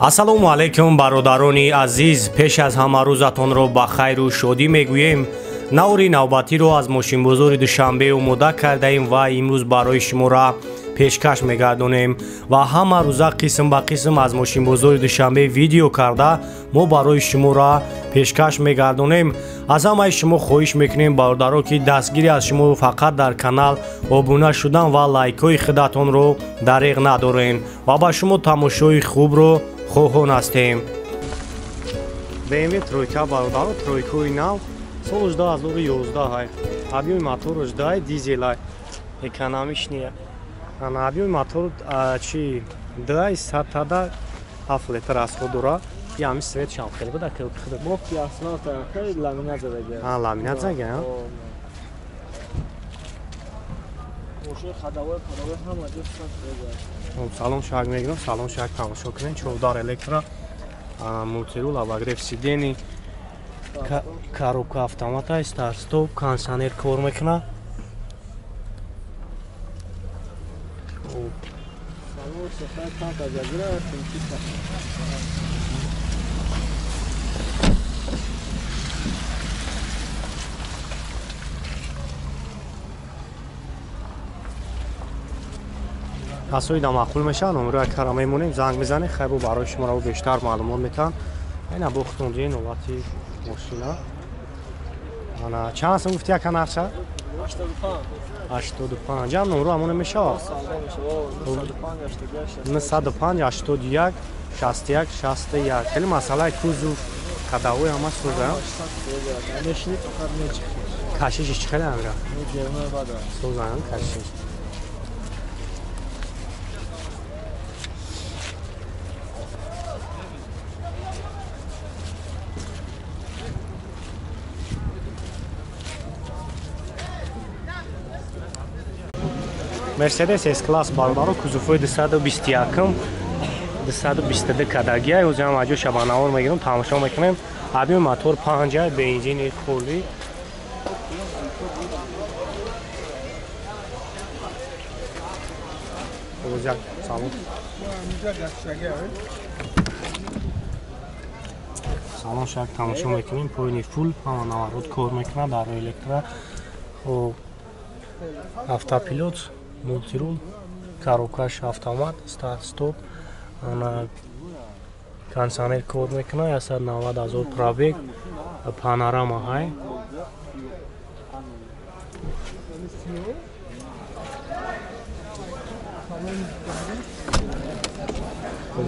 Ассалому алайкум бародарони азиз, пеш аз ҳама рӯзатонро ба хайру шодӣ мегӯем. Навори навбатиро аз мошинбозори Душанбе омода кардаем ва имрӯз барои шуморо пешкаш мегардонем ва ҳама рӯза қисм ба қисм аз мошинбозори Душанбе видео карда мо барои шуморо пешкаш мегардонем. Аз ҳамаи шумо хоҳиш мекунем бародаро, ки дастгири аз шумо фақат дар канал обуна шудан ва лайкҳои худатонро дареғ надорем ва ба шумо тамошои хубро хоҳон ҳастем. BMW тройка бародаро, тройкаи нав соли 2011, объёми мотораш 2 дизел, экономичный. Объёми мотор чи 2 7 литр расход дора. И ҳамин свет шам хеле буда ки худ бофти асфалт хеле ламинат задага. Ламинат зага. Мошин ходовой падовой ҳама ҷо сад. Салон шаг мегирам, салон шаг тамошо кунем. 14 электро, мультирул, обогрев сидений, коробка автомата, старт стоп, кондиционер кор мекунад. Салон сафар танка ҷазира тинчиста. Касои да маъқул мешаванд, номеро якара мемонем, занг мезанем, хайбо барои шуморо бештар маълумот метаҳанд. Айна бо худтон диен ҳолати мошина. Ана чанд сум гуфти яка нарха? 85. Ҷам номеро ҳамона мешавад? 905 81 61 61. Хеле масъалаи кузов, ходовой ҳама сӯза. Кашишиш чӣ хеле амира? Сӯза кашиш. Mercedes S-Class бародаро, кузовҳои 221, 222 кадагия. Ҳозир ҳам аҷо шабанавор мегирам, тамошо мекунем. Объёми мотор 5, бензини холӣ. Салон. Салон шак тамошо мекунем, поини фул, ҳама наворот кор мекунад дар электро. Хоб, автопилот, мультирул, коробкаш автомат, старт стоп, ана кондиционер кор мекунад, 190 000 пробег, панорама ҳай.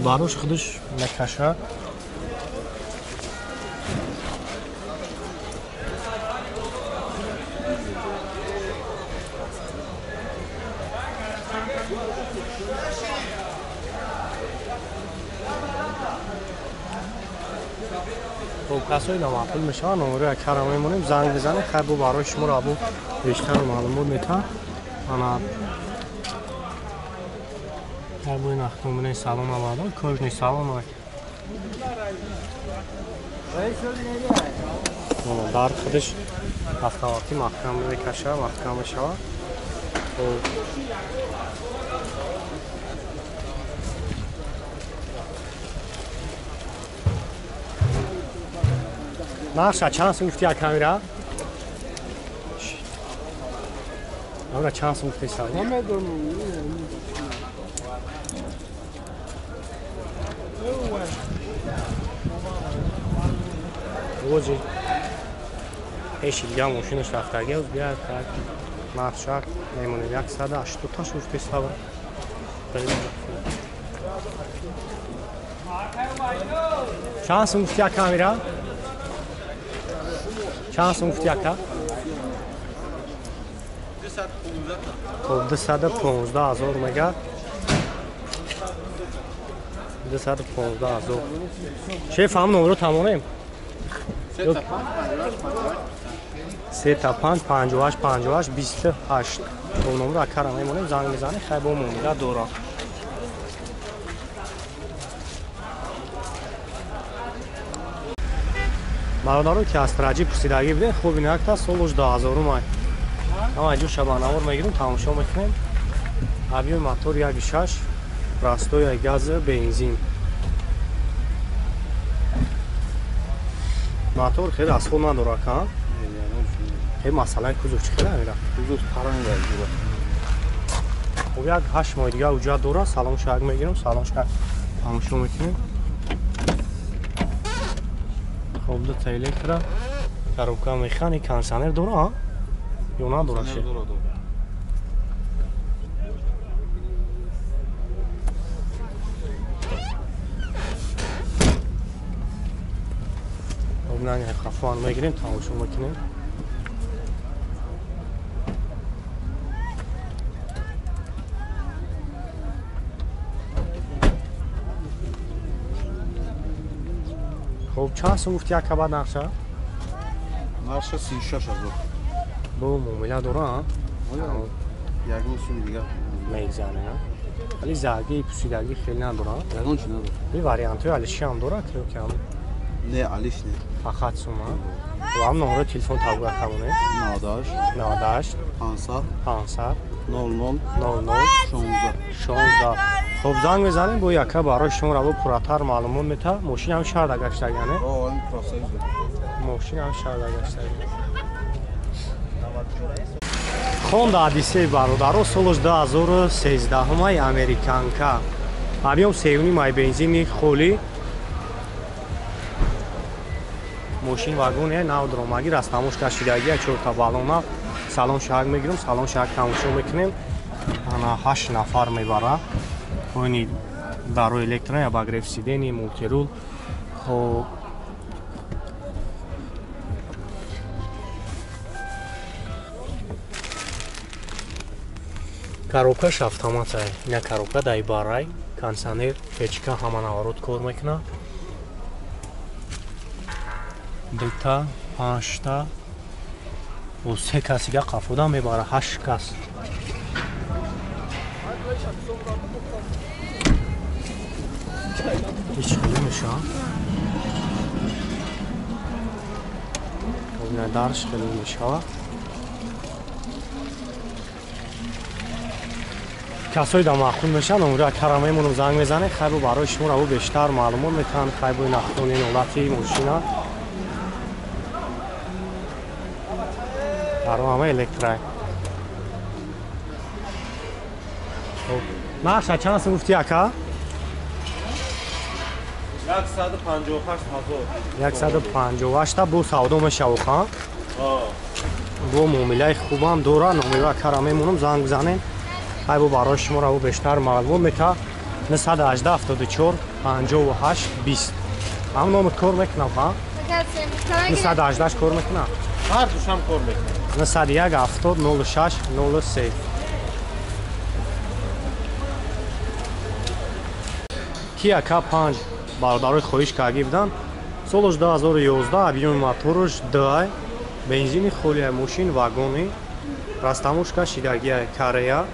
Барош худаш мекашад. Касои намаъқул мешаванд, номеро якара мемонем, занг мезанем, хайбо барои шуморо або бештар маълумот метаҳанд. Ана хайбо ин автомобили салон аввало, кожный салон. Дар худаш автоматӣ маҳкам мекашад, маҳкам мешавад. Нарша чанд сум гуфти камера? Амра чанд сум гуфти сар? Намедонам. Ози пеши дига мошинаш рафтагӣ, оз бия так нарша мемонем 188 гуфти сар. Чанд сум гуфти камера? Чанд сум гуфти яка? 215 000 мега. 215 000. Шеф, ҳам номеро тамомем? 3 5 58 58 28. Номеро акара мемонем, занг мезанем, хайбо муомила дора. Бародаро ки аз Раҷиб пурсидагӣ будем, хуб ин якта солуш 2000 май. Ҳама ҷо шабанавор мегирем, тамошо мекунем. Объёми мотор 1.6, растои газ, бензин. Мотор хеле расход надорад, ка? Хеле масалаи кузов чӣ хеле амира? Кузов паранг аст. Хоб як 8 моҳи дигар уҷат дорад, салон шак мегирам, салон шак тамошо мекунем. Хоб дута электро, коробка механик, кондиционер дорад, ё надорад? Хафан мегирем, тамошо мекунем. Хоб чанд сум гуфти як кабад нақша? Нақша 36 000. Бо муомила дора? Ягон суми дигар мегзане. Вале зарги пусидагӣ хеле надора. Ягон чи надора. И вариантҳои алиши ҳам дорад ки ҳам? Не, алиш не. Фақат сума. Ва ҳам номерои телефон табуга камоне? 98 98 500 500 00 00 16 16. Хоб занг мезанем бо яка барои шумо раво пурратар маълумот мета. Мошин ҳам шаҳрда гаштагиане? О, ин профсоюз. Мошин ҳам шаҳрда гаштагиане. Хонда Одиссей бародаро солаш 2013 американка. Объем 3,5 май бензини холӣ. Мошин вагоне нав дромаги растамош кашидагия чорта балона. Салон шаҳр мегирам, салон шаҳр тамошо мекунем. Ана 8 нафар мебара. Поини дарои электро, обогрев сидений, мультирул. Хоб коробкаш автомат ай. Ина коробка дай барай, кондиционер, печка ҳама наворот кор мекунад. Дута, панҷта, бо се касига қафода мебара, 8 кас. Ҳеҷ хеле мешавад. Ина дарш хеле мешавад. Касои да маъқул мешаванд, номерои акара мемонам, занг мезанед, хайбо барои шумо раво бештар маълумот метаҳанд, хайбо нахтони ҳолати мошина. Даро ҳама электрай. Нарша чанд сум гуфти ака? 158 000. 158 та бо савдо мешавад, ха? Бо муомилаи хубам дора, номерои акара мемонам, занг бизанед. Хайбо барои шумо раво бештар маълумот мета. 918 74 58 20. Ҳам номер кор мекунам, ха? 918 кор мекунам. Ҳар душам кор мекунам. 901 70 06 03. Kia K5 бародарои хоҳиш карда буданд. Солаш 2011, объёми мотораш 2, бензини холия, мошин вагони, растамошка шидагия Корея.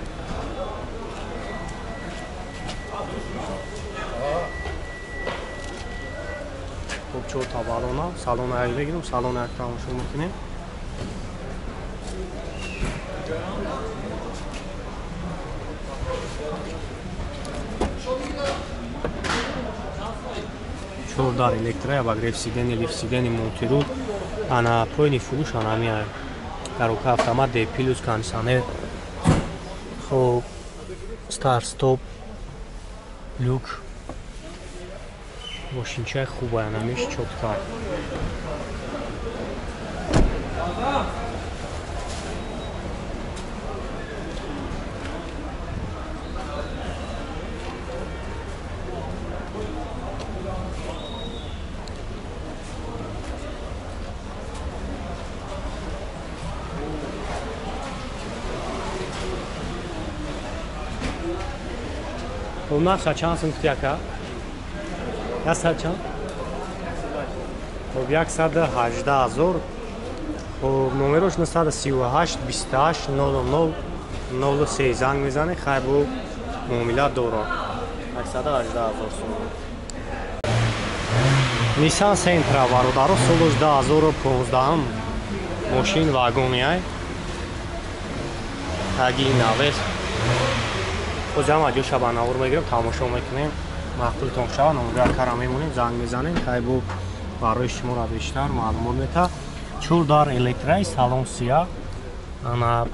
Хоб чорта балона, салона як мегирам, салона як тамошо мекунем. Чордар электро, обогрев сидений, лифт сидений, мультирул, ана поини фурӯш ана меояд. Коробка автомат, D плюс, кондиционер. Хоб старт стоп, люк. Мошинчаи хуб анамиш чотка. Нарша чанд сум гуфти ака? 100 чанд? Хоб 118 000. Хоб номерош 938 28 00 03 занг мезанед, хайбо муомила дорад. 118 000 сум. Nissan Sentra бародаро солаш 2015 мошин вагони ай. Таги навес. Хозам аҷо шабанавор мегирем, тамошо мекунем. Маъқултон шавад, номерои акара мемонем, занг мезанем, хайбо Барои шуморо бештар маълумот мета. Чор дар электрай, салон сия. Ана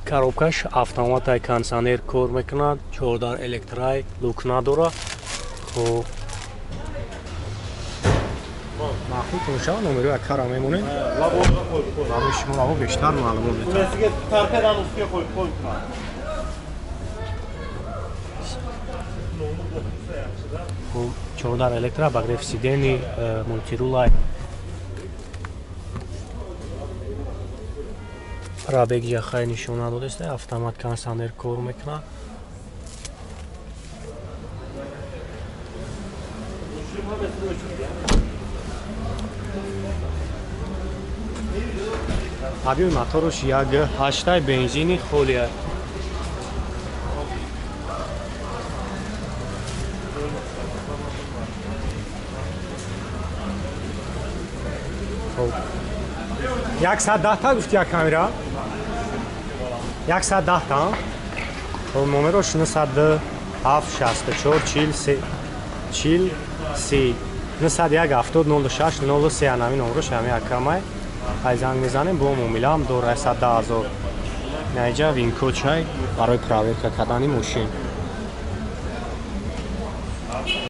коробкаш автоматай, кондиционер кор мекунад, чор дар электрай, люк надора. Хоб, маъқул шава, номерои акара мемонем. Барои шуморо бештар маълумот мета. Чордар электро, обогрев сидений, мультирулай. Пробег ҷахай нишона додеста, автомат кондиционер кор мекунад. Объёми мотораш 1.8, бензини холия. 110 та гуфти як камера? 110 та? Хоб, номерош 907 64 40 40 30 901 70 06 03, ҳамин номерош ҳамин акамай. Ай занг мезанем, бо муомилаам дора 110 000. Наиҷа винкод чай барои проверка кардани мошин.